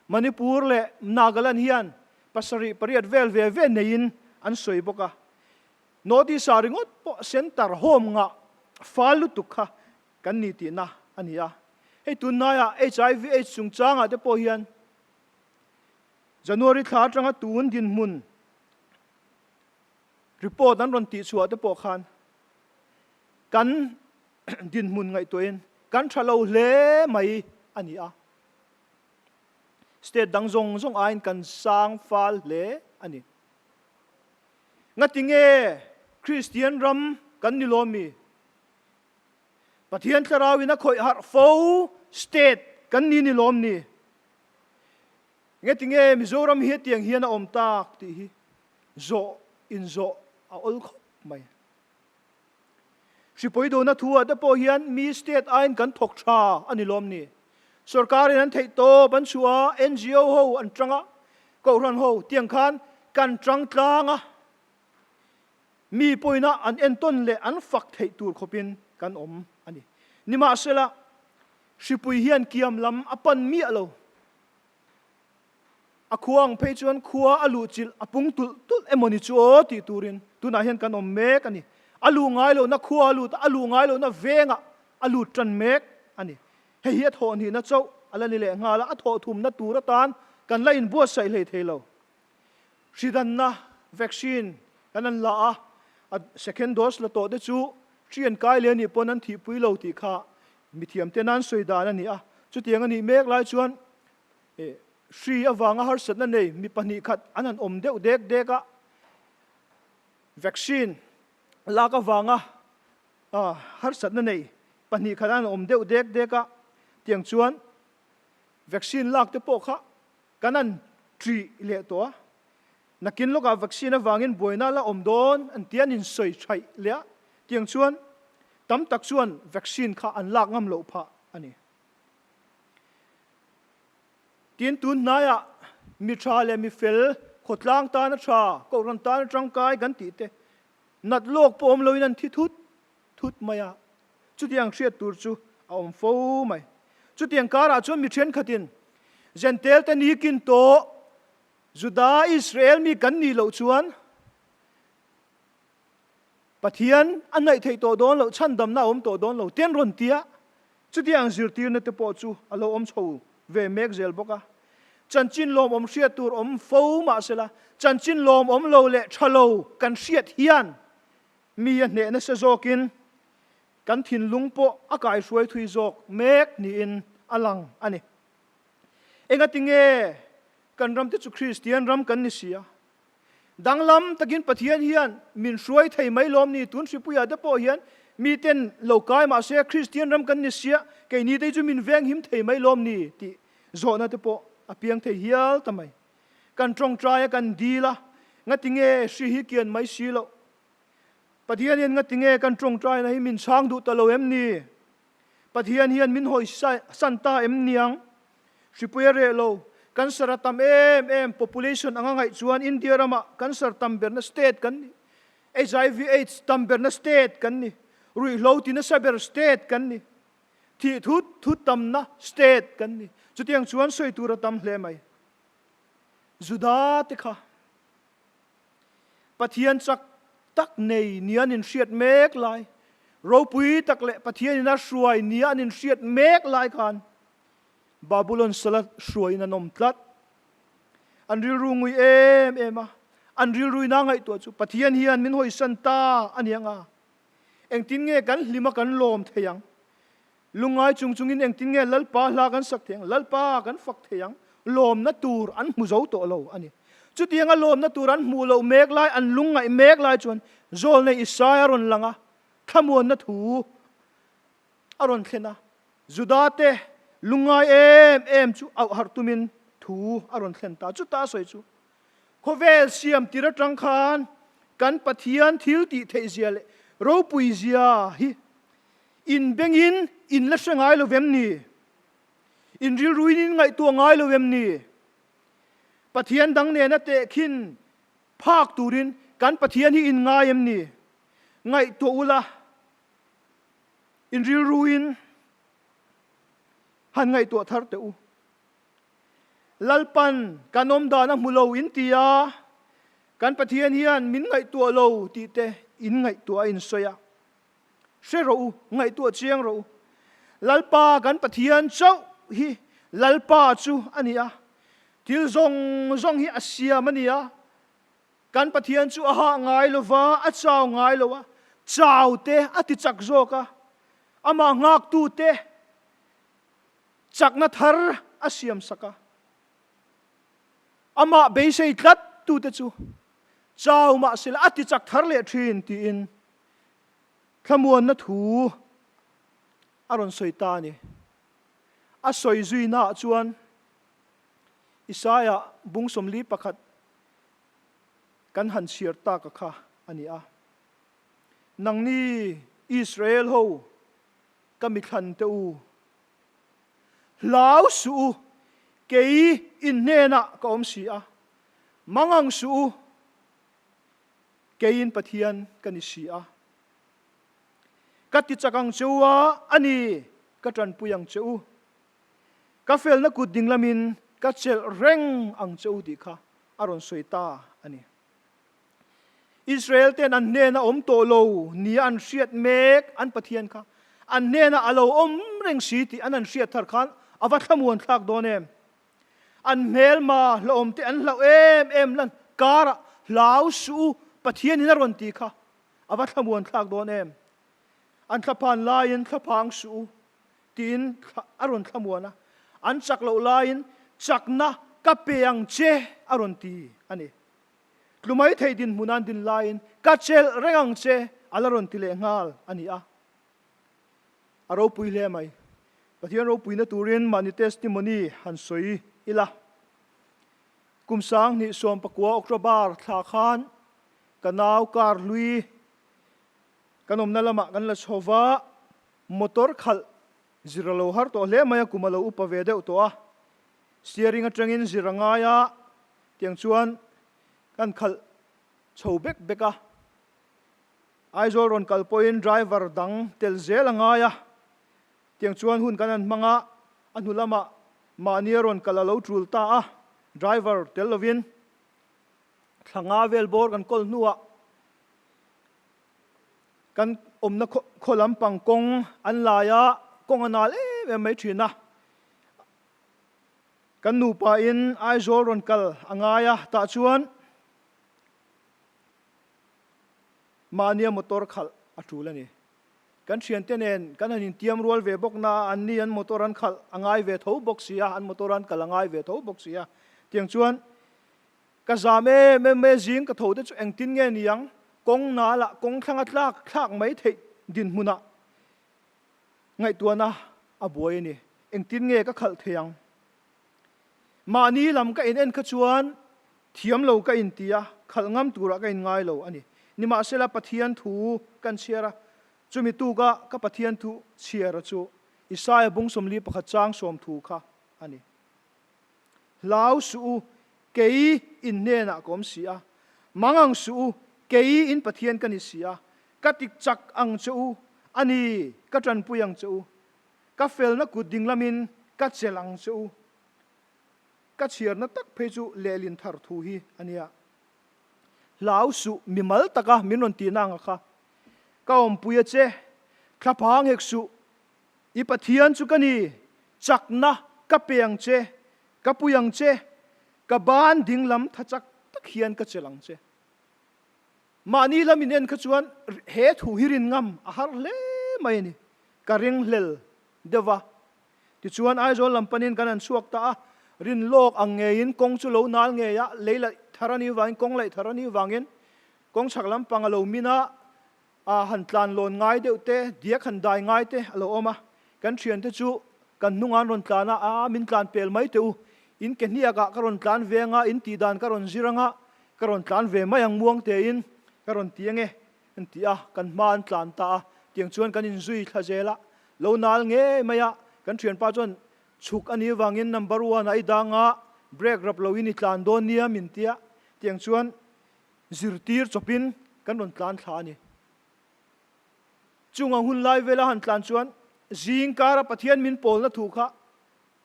Manipur leh Nagaland hian Pasarih pariat vel ve ve neiin an sawi bawk a, North East ah ringawt pawh center home ngah fal lutuk kha kan ni tihna a ni a. Hei tunlaiah HIV AIDS chungchangah te pawh hian January thla atanga tun dinhmun report an rawn tihchhuah te pawh khan kan dinhmun ngaihtuahin kan tha lo hle mai a ni a. State dang zawng zawng aiin kan sang fal hle a ni. Ngati nge Kristian ram kan ni lawm mi? Pathian thlarauin a khawih harh fo state kan ni ni lawm ni? Ngati nge Mizoram hi hetiang hian a awm tak tih hi zawh inzawh a awl khawp mai. Hripui dawhna thu ah te pawh hian mi state aiin kan thawk tha a ni lawm ni? Sorkarin an theih tawp an chhuah a, NGO ho an tang a, Kohhran ho tiang khan kan tang tlang a, mi pawina an entawn leh an fak theih tur khawpin kan awm a ni. Nimahsela, hripui hian kiam lam a pan miah lo. A khua ang phei chuan khua a luh chilh a pung tulh tulh emaw ni chu aw tih turin tunah hian kan awm mek a ni. A luh ngai lohna khua a lut a, a luh ngai lohna vengah a lut tan mek a ni. Hei hi a thawh hnihna chauh a la ni leh nghal a, a thawh thumna tur atan kan la inbuatsaih hlei thei lo. Hridanna, vaccine, kan an la a, a second dose la tawh te chu hri an kai leh a nih pawn an thihpui lo tih kha mithiamte nan sawi dan a ni a. Chutiang a nih mek lai chuan Hri avanga harsatna nei mi 2 khat an han awm deuh dek dek a, vaccine lak avanga harsatna nei 2 khat an han awm deuh dek dek a, tiang chuan vaccine lak te pawh kha kan han ṭih leh tawh a, nakin lawkah vaccine avangin buaina la awm dawn an tia an insawi ṭhaih leh a, tiang chuan tam tak chuan vaccine kha an lak ngam loh phah a ni. Tin, tun hnaiah mi tha leh mi fel, khawtlang tana tha, kohhran tana tangkai kan tih te, nat lawk pawh awm loin an thi thut thut mai a, chutiang hriat tur chu a awm fo mai. Chutiang karah chuan mi thenkhatin Jentail te ni kin tawh Juda Israel mi kan nih loh chuan Pathian a hnaih theih tawh dawn loh, chhandamna a awm tawh dawn lo, ten rawn tia chutiang zirtirna te pawh chu a lo awm chho ve mek zel bawk a. Chanchin lawmawm hriat tur awm fo mahsela, chanchin lawmawm lo leh tha lo kan hriat hian mi a hneh nasa zawkin kan thinlung pawh a kaihruai thui zawk mek niin a lang a ni. Engatinge kan ramte chu Kristian ram kan ni si a? Danglam takin Pathian hian min hruai thei mai lawm ni? Tun hripuiah te pawh hian miten lo kai mah se Kristian ram kan ni sia, keini te chu min venghim thei mai lawm ni? tih zawhna te pawh a piang thei hial ta mai. Kan tawngtai a, kan dil a, ngatinge hri hi kian mai si loh? Pathian hian ngatinge kan tawngtaina hi min chhang duh ta lo em ni? Pathian hian min hawi san ta em niang? Hripui a reh lo. Cancer a tam em em. Population anga ngaih chuan India ramah cancer tam berna state kan ni. HIV AIDS tam berna state kan ni. Ruihhlo ti nasa ber state kan ni. Thih thut thut tamna state kan ni. Chutiang chuan sawi tur a tam hle mai. Juda te kha Pathian chak tak nei nia an inhriat mek lai, ropui tak leh Pathianin a hruai nia an inhriat mek lai khan Babulon sala hruaiin an awm tlat. An rilru ngui em em a, an rilruina ngaihtuah chu Pathian hian min hawisan ta a ni ang a, engtin nge kan hlim a kan lawm thei ang? Lungngai chung chungin engtin nge Lalpa hla kan sak thei ang? Lalpa kan fak thei ang? Lawmna tur an hmu zo tawh lo a ni. Chutianga lawmna tur an hmuh loh mek lai, an lungngaih mek lai chuan Zawlnei Isaia a rawn lang a, thlamuanna thu a rawn thlen a. Judate lungngai em em chu auh harh tumin thu a rawn thlen ta. Chuta a sawi chu, Khawvel siam tir atang khan kan Pathian thil tih theih zia leh ropui zia hi In bengin in la hre ngai lo vem ni? In rilruin in ngaihtuah ngai lo vem ni? Pathian dang nena tehkhin phak turin kan Pathian hi in ngai em ni? Ngaihtuah ula, in rilruin han ngaihtuah thar teh u. Lalpan kan awm dan a hmu lo in ti a, kan Pathian hian min ngaihtuah lo tih te in ngaihtuah a in sawi a. Hre rawh u, ngaihtuah chiang rawh u. Lalpa kan Pathian chauh hi Lalpa chu a ni a, thil zawng zawng hi a siam a ni a. Kan Pathian chu a hah ngai lo va, a chau ngai lo a, chau te a ti chak zawk a, amah nghaktu te chakna thar a siam sak a. Amah beisei tlat tu te chu chau mahsela a ti chak thar leh thin tiin Thlamuanna thu a rawn sawi ta a ni. A sawi zuinaah chuan Isaia bung 41 kan han chhiar tak a kha a ni a. Nangni Israel ho ka mithlan te u. Hlau suh u, kei in hnenah ka awm si a, mangang suh u, keiin Pathian ka ni si a. Ka ti chak ang che u a, a ni, ka tanpui ang che u. Ka felna kut ding lamin ka chelh reng ang che u tih kha a rawn sawi ta a ni. Israel ten an hnena awm tawh lo nia an hriat mek an Pathian kha an hnena a lo awm reng si tih an han hriat thar khan a va thlamuan thlak dawn em? An hmelma hlauhawm te an hlauh em em lan karah hlau suh u Pathianin a rawn ti kha a va thlamuan thlak dawn em? An thlaphan laiin thlaphang suh u tiin a rawn thlamuan a, an chak loh laiin chakna ka pe ang che a rawn ti a ni. Tlu mai thei dinhmun an din laiin ka chelh reng ang che a la rawn ti leh nghal a ni a. A ropui hle mai. Pathian ropuina turin mahni testimony han sawi ila. Kum 2019 October thla khan ka nau kar hlui kan awmna lamah kan la chho va, motor khalh zir a lo har tawh hle mai a, kum a lo upa ve deuh tawh a, steering atangin zir a ngai a, tiang chuan kan khalh chho bek bek a, Aizawl rawn kal pawhin driver dang tel zel a ngai a, tiang chuan hun kan han hmang a, a hnu lamah mahni a rawn kal a lo tul ta a, driver tel lovin thla nga vel bawr kan kawl hnuah Kan awmna khaw lampang kawng an lai a, kawng a nal em em mai thin a. Kan nupa in Aizawl rawn kal a ngai a, tah chuan mahnia motor khalh a tul a ni. Kan thiante nen kan han intiam rual ve bawk na a, anni an motor an khalh a ngai ve tho bawk si a, an motor an kal a ngai ve tho bawk si a. Tiang chuan Ka zam em em mai a zing ka tho te chu engtin nge ni ang? Kawng nal ah kawng thlanga tlak thlak mai theih dinhmunah ngaihtuahna a buai a ni. Engtin nge ka khalh thei ang? Mahni lam ka in en kha chuan thiam lo ka in ti a, khalh ngam turah ka in ngai lo a ni. Nimahsela Pathian thu kan chhiar a, chumi tuka ka Pathian thu chhiar a chu Isaia bung 41 chang 30 kha a ni. Hlau suh u, kei in hnenah ka awm si a. Mang ang suh u, kei in Pathian ka ni si a. Ka tik chak ang che u, a ni, ka tanpui ang che u. Ka felna kut ding lamin ka chelh ang che u. Ka chhiarna tak phei chu lehlin thar thu hi a nia. Hlau suh, mimal taka min rawn tihna anga kha. Ka awmpui a che, thlaphang hek suh, I Pathian chu ka ni, chakna ka pe ang che, ka pui ang che, ka ban ding lam tha chak tak hian ka chelh ang che. Mahni lam in en kha chuan he thu hi rin ngam a har hle mai a ni, ka ring hlel deuh va. Tichuan Aizawl lam panin kan han chhuak ta a, rin lawk ang ngeiin kawng chu lo nal ngei a, lei laih thar a nih vangin, kawng laih thar a nih vangin kawng chhak lampang a lo min a, A han tlan lawn ngai deuh te, diak han dai ngai te a lo awm a. Kan thiante chu kan hnungah an rawn tlan a, a min tlan pel mai teh u. In ke hniakah ka rawn tlan ve anga, in tih dan ka rawn zir anga, ka rawn tlan ve mai ang muang tein ka rawn ti ange an ti a, kan hma an tlan ta a. Tiang chuan kan inzui thla zel a, lo nal ngei mai a. Kan thianpa chuan chhuk a nih avangin number one ah i dang a, brake rap loin i tlan dawn nia min ti a. Tiang chuan Zirtir chawpin kan rawn tlan thla a ni. Chunga hun lai vela han tlan chuan zing kara Pathian min pawlna thu kha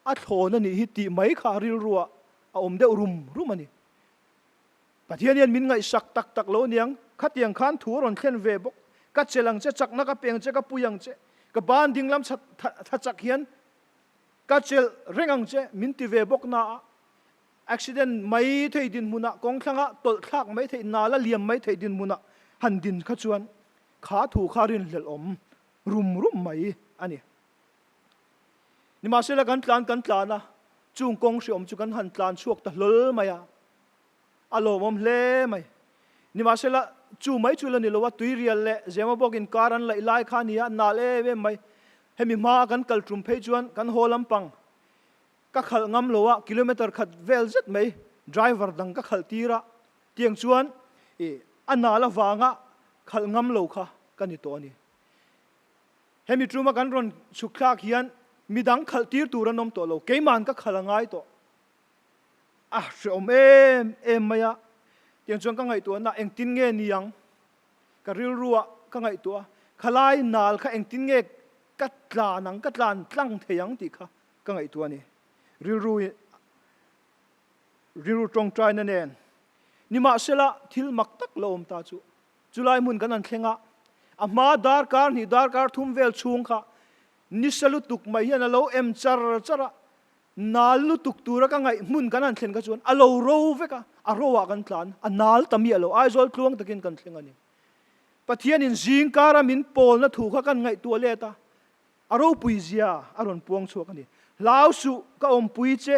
a thlawn a nih hi tih mai kha rilruah a awm deuh rum rum a ni. Pathian hian min ngaihsak tak tak lo aniang, khatiang khan thu a rawn thlen ve bawk. Ka chelh ang che, chakna ka pe ang che, ka pui ang che, ka ban dinglam tha chak hian ka chelh reng ang che min ti ve bawk na a. Accident mai thei dinhmunah kawng thlangah tawlh thlak mai theih nala liam mai theih dinhmunah han din kha chuan kha thu kha rinhlelh awm rum rum mai a ni. Nimahsela kan tlan kan tlan a, chung kawng hreawm chu kan han tlan chhuak ta hlawl mai a, a lawmawm hle mai. Nimahsela chu mai chu la ni lo a, tuirial leh Zemabawk inkar an laih lai kha a ni a, nal em em mai. Hemi hmaa kan kal tum phei chuan kan haw lampang Ka khalh ngam lo a, kilometer khat vel zet mai driver dang ka khalh tir a, tiang chuan i a nal avanga khalh ngam lo kha ka ni tawh a ni. Hemi tuma kan rawn chhuk thlak hian Midang khalh tir tur an awm tawh lo, keima'n ka khalh a ngai tawh. A hreawm em em mai a, tiang chuan ka ngaihtuahna engtin nge ni ang? Ka rilruah ka ngaihtuah a, khalai nal kha engtin nge ka tlan ang, ka tlan tlang thei ang tih kha ka ngaihtuah a ni. Rilru rilru tawngtaina nen nimahsela thil mak tak la awm ta chu chulai hmun kan han thleng a, a hma darkar hnih darkar thum vel chhung kha nisa lutuk mai hian a lo em char char a, nal lutuk tura ka ngaih hmun kan han thlen kha chuan a lo ro vek a, a ro ah kan tlan, a nal ta miah lo, Aizawl tluang takin kan thleng a ni. Pathianin zingkara min pawlna thu kha kan ngaihtuah let a, a ropui zia a rawn puang chhuak a ni. Hlau suh, ka awmpui che,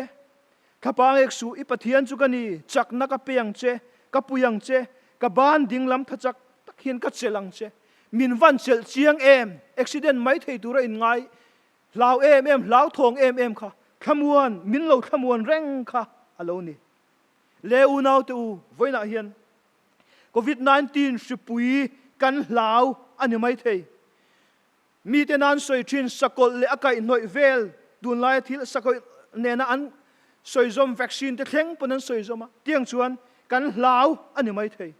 thlapang ek suh, i Pathian chu ka ni, chakna ka pe ang che, ka pui ang che, ka ban dinglam tha chak tak hian ka chelh ang che. Min van chelh chiang em? Accident mai thei tura inngai hlau em em, hlauthawng em em kha, thlamuan, min lo thlamuan reng kha a lo ni. Le unaute u, vawiinah hian Covid 19 hripui kan hlau a ni maithei. Mite nan sawi thin sakawlh leh a kaihhnawih vel tunlaia thil sakawlh nena an sawi zawm vaccine te thleng pawn an sawi zawm a, tiang chuan kan hlau a ni maithei.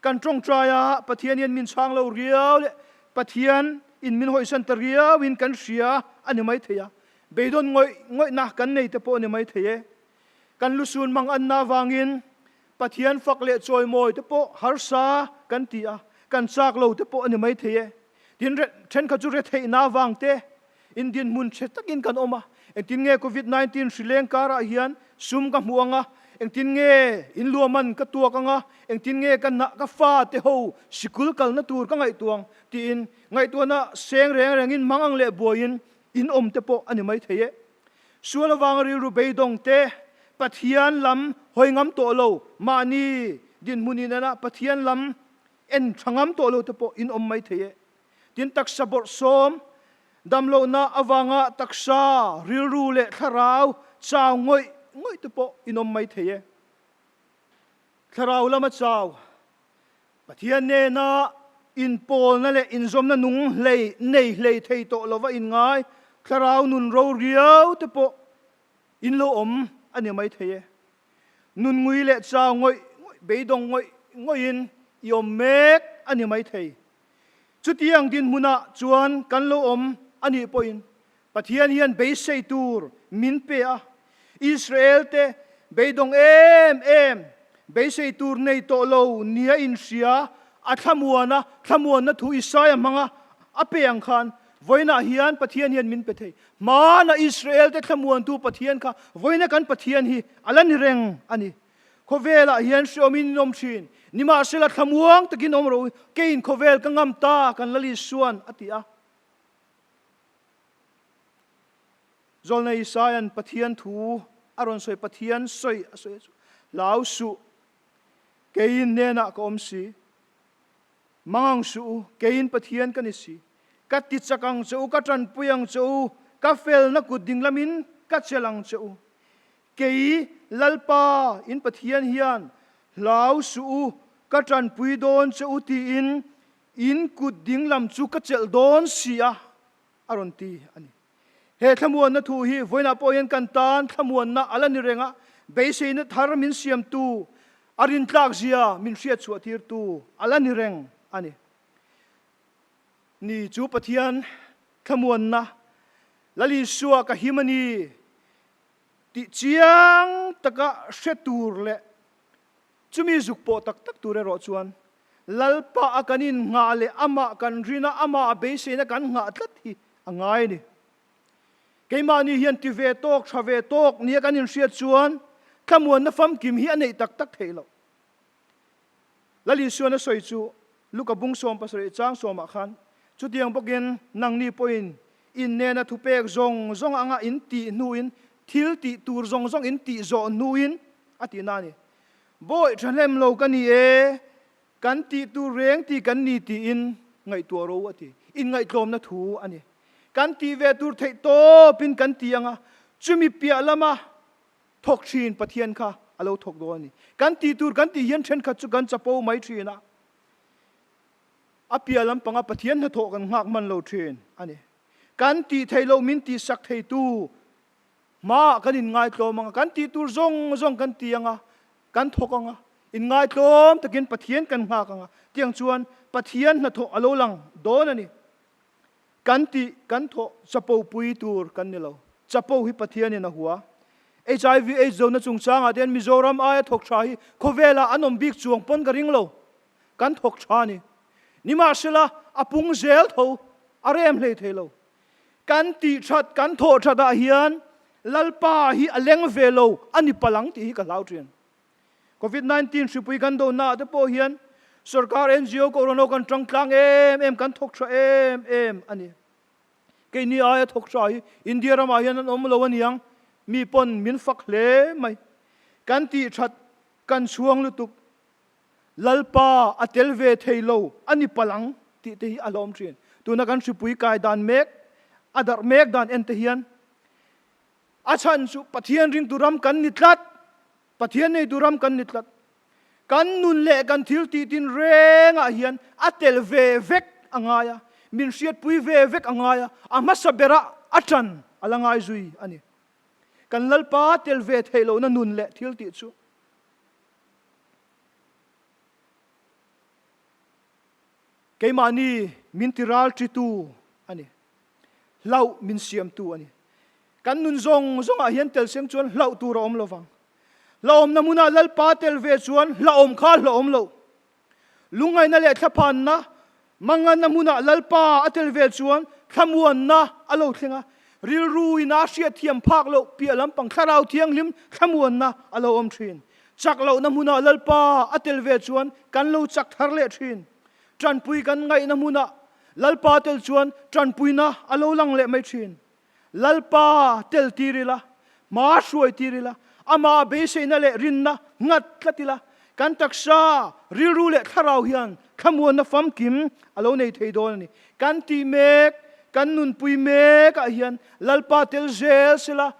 Kan tawngtai a, Pathian hian min chhang lo riau leh Pathian in min hawisan ta riau in kan hria a ni maithei a, beidawn ngawih ngawihna kan nei te pawh a ni maithei e. Kan lusun mang anna avangin Pathian fak leh chawimawi te pawh harsa kan ti a, kan chak lo te pawh a ni maithei e. Tin, thenkhat chu retheihna avang te in dinhmun chhe takin kan awm a, engtin nge Covid 19 hri leng karah hian sum ka hmuh ang a, engtin nge inluahman ka tuak ang a, engtin nge ka na ka fa te ho sikul kalna tur ka ngaihtuah ang tiin ngaihtuahna seng reng rengin mang ang leh buaiin in awm te pawh a ni maithei e. Sual avanga rilru beidawng te, Pathian lam hawi ngam tawh lo, mahni dinhmun inana Pathian lam en tha ngam tawh lo te pawh in awm mai thei e. Tin, taksa bawrhsawm, damlohna avanga taksa, rilru leh thlarau chau ngawih ngawih te pawh in awm mai thei e. Thlarau lama chau, Pathian nena inpawlna leh inzawmna nung hlei nei hlei thei tawh lova inngai thlarau nun ro riau te pawh in lo awm a ni mai thei e. Nun ngui leh chau ngawih ngawih, beidawng ngawih ngawihin i awm mek a ni mai thei. Chutiang dinhmunah chuan kan lo awm a nih pawhin Pathian hian beisei tur min pe a, Israel te beidawng em em, beisei tur nei tawh lo nia inhria a thlamuan a, thlamuanna thu Isaia hmanga a pe ang khan vawiinah hian Pathian hian min pe thei. Hmana Israel te thlamuantu Pathian kha vawiina kan Pathian hi a la ni reng a ni. Khawvelah hian hreawmin in awm thin, nimahsela thlamuang takin awm rawh u, keiin khawvel ka ngam ta kan Lal Isuan a ti a. Zawlnei Isaia'n Pathian thu a rawn sawi, Pathian sawi a sawi chu, Hlau suh, keiin hnenah ka awm si. Mangang suh u, keiin Pathian ka ni si. Ka ti chak ang che u, ka tanpui ang che u, ka felna kut ding lamin ka chelh ang che u. Kei Lalpa in Pathian hian hlau suh u, ka tanpui dawn che u tiin In kut ding lam chu ka chelh dawn si a, a rawn ti a ni. He thlamuanna thu hi vawiinah pawh hian kan tan thlamuanna a la ni reng a, beiseina thar min siamtu, a rintlak zia min hriatchhuah tirtu a la ni reng a ni. Ni chu Pathian thlamuanna, Lal Isua ka him a ni tih chiang taka hre tur leh Chumi zuk pawh tak tak tur erawh chuan Lalpa a kan innghah leh amah kan rin a, amah a beiseina kan nghah tlat hi a ngai a ni. Keimahni hian ti ve tawk, tha ve tawk nia kan inhriat chuan thlamuanna famkim hi a neih tak tak theih loh. Lal Isuan a sawi chu Luka bung 70 chang sawmah khan, Chutiang bawkin nangni pawhin in nena thupek zawng zawng anga in tih hnuin thil tih tur zawng zawng in tih zawh hnuin a tih na a ni. Bawi thahlem lo ka ni e, kan tih tur reng ti kan ni tiin ngaihtuah ro a ti. Inngaihtlawmna thu a ni. Kan tih ve tur theih tawpin kan ti ang a, chumi piah lama thawk thin Pathian kha a lo thawk dawn a ni. Kan tih tur kan tih hian thenkhat chu kan chapo mai thin a, a piah lampanga Pathian hnathawh kan nghak hman lo thin a ni. Kan tih theih loh min tihsak theitu hmaah kan inngaitlawm ang a, kan tih tur zawng zawng kan ti ang a, kan thawk ang a, inngaitlawm takin Pathian kan nghak ang a, tiang chuan Pathian hnathawh a lo lang dawn a ni. Kan tih kan thawh chapo pui tur kan ni lo. Chapo hi Pathianin a hua. Hiv aids dona chungchangah te hian Mizoram aia thawk tha hi khawvelah an awm bik chuang pawn ka ring lo. Kan thawk tha a ni. Nimahsela a pung zel tho a rem hlei thei lo. Kan tih that kan thawh that ah hian Lalpa hi a leng ve lo a ni palang tih hi ka hlau thin. Covid 19 hripui kan dohna ah te pawh hian sorkar NGO Kohhran ho kan tang tlang em em, kan thawk tha em em a ni. Keini aia thawk tha hi India ramah hian an awm lo a niang, mi pawn min fak hle mai. Kan tih that kan chhuang lutuk, Lalpa a tel ve thei lo a ni palang tih te hi a hlawm thin. Tuna kan hripui kai dan mek, a darh mek dan en te hian A chhan chu Pathian ringtu ram kan ni tlat, Pathian neitu ram kan ni tlat. Kan nun leh kan thil tih tin rengah hian a tel ve vek a ngai a, min hriatpui ve vek a ngai a, a hmasa berah a ṭan a la ngai zui a ni. Kan Lalpa tel ve theih lohna nun leh thil tih chu keimahni min tiralṭitu a ni. Hlauh min siamtu a ni. Kan nun zawng zawngah hian tel seng chuan hlauh tur a awm lo vang. Hlauhawmna hmunah Lalpa tel ve chuan hlauhawm kha hlauhawm lo. Lungngaihna leh thlaphanna, manganna hmunah Lalpa a tel ve chuan thlamuanna a lo thleng a, rilru ina hriatthiam phak loh piah lampang Thlarau Thianghlim thlamuanna a lo awm thin. Chak lohna hmunah Lalpa a tel ve chuan kan lo chak thar leh thin. Tanpui kan ngaihna hmunah Lalpa tel chuan tanpuina a lo lang leh mai thin. Lalpa tel tir ila, hma hruai tir ila, amah beiseina leh rinna nghat tlat ila, kan taksa, rilru leh thlarau hian thlamuanna famkim a lo nei thei dawn a ni. Kan tih mek, kan nunpui mekah hian Lalpa tel zel sela,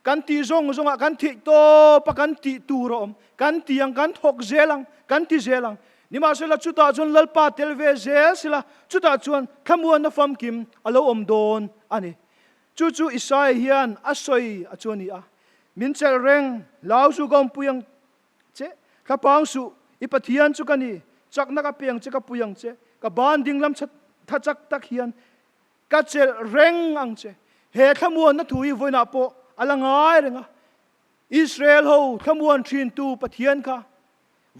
Kan tih zawng zawngah kan theih tawp a, kan tih tur a awm. Kan ti ang, kan thawk zel ang, kan ti zel ang. Nimahsela chutah chuan Lalpa tel ve zel sela, chutah chuan thlamuanna famkim a lo awm dawn a ni. Chu chu Isaia hian a sawi a chu a ni a, Min chelh reng, hlau chu ka awmpui ang che, thlapang suh, i Pathian chu ka ni, chakna ka pe ang che, ka pui ang che, ka ban dinglam tha chak tak hian Ka chelh reng ang che. He thlamuanna thu hi vawiinah pawh a la ngai reng a. Israel ho thlamuan thintu Pathian kha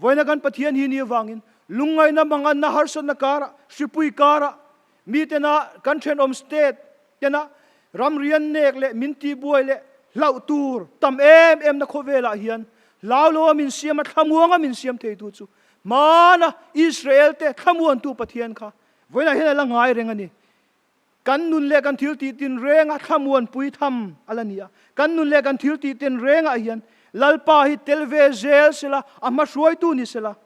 vawiina kan Pathian hi ni avangin lungngaihna manganna harsatna karah, hripui karah, mitena kan thenawm state tena ramrian nek leh min tihbuai leh hlauh tur tam em emna khawvelah hian hlau loa min siam a, thlamuanga min siam theitu chu hmana Israel te thlamuantu Pathian kha Vawiinah hian a la ngai reng a ni. Kan nun leh kan thil tih tin renga thlamuanpui tham a la ni a. Kan nun leh kan thil tih tin rengah hian Lalpa hi tel ve zel sela, a hmahruaitu ni sela,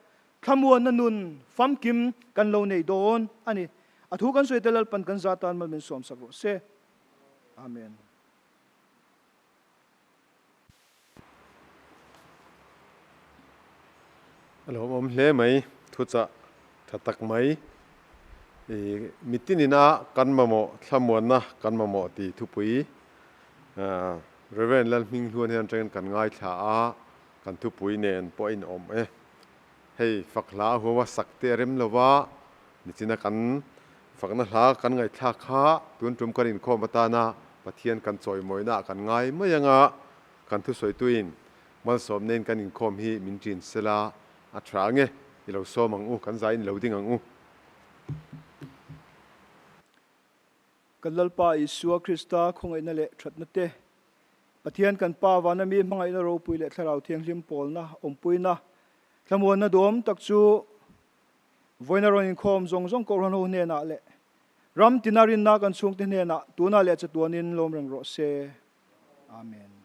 thlamuanna nun famkim kan lo nei dawn a ni. A thu kan sawi te Lalpan kan za tan mal min sawmsak rawh se. Amen. A lawmawm hle mai, thuchah tha tak mai. I mitinina kan mamawh thlamuanna kan mamawh tih thupui Rev. Lalhminghluan hian atangin kan ngaithla a, kan thupui nen pawh a inawm e. Hei fak hla a huam a, sak te a rem lo va, nichina kan fakna hla kan ngaihthlak kha tun tum kan inkhawm atana Pathian kan chawimawina ah kan ngai mai anga kan thusawituin malsawm nen kan inkhawm hi min ṭin sela a ṭha ange, i lo sawm ang u, kan zai in lo ding ang u. Kan Lalpa Isua Krista khawngaihna leh ṭhatna te, Pathian kan Pa vana mi hmangaihna ropui leh Thlarau Thianghlim pawlna, awmpuina, thlamuanna duhawm tak chu vawiina rawn inkhawm zawng zawng Kohhran ho hnenah leh ram tina rinna kan chhungte hnenah tunah leh chatuanin lawm reng rawh se. Amen.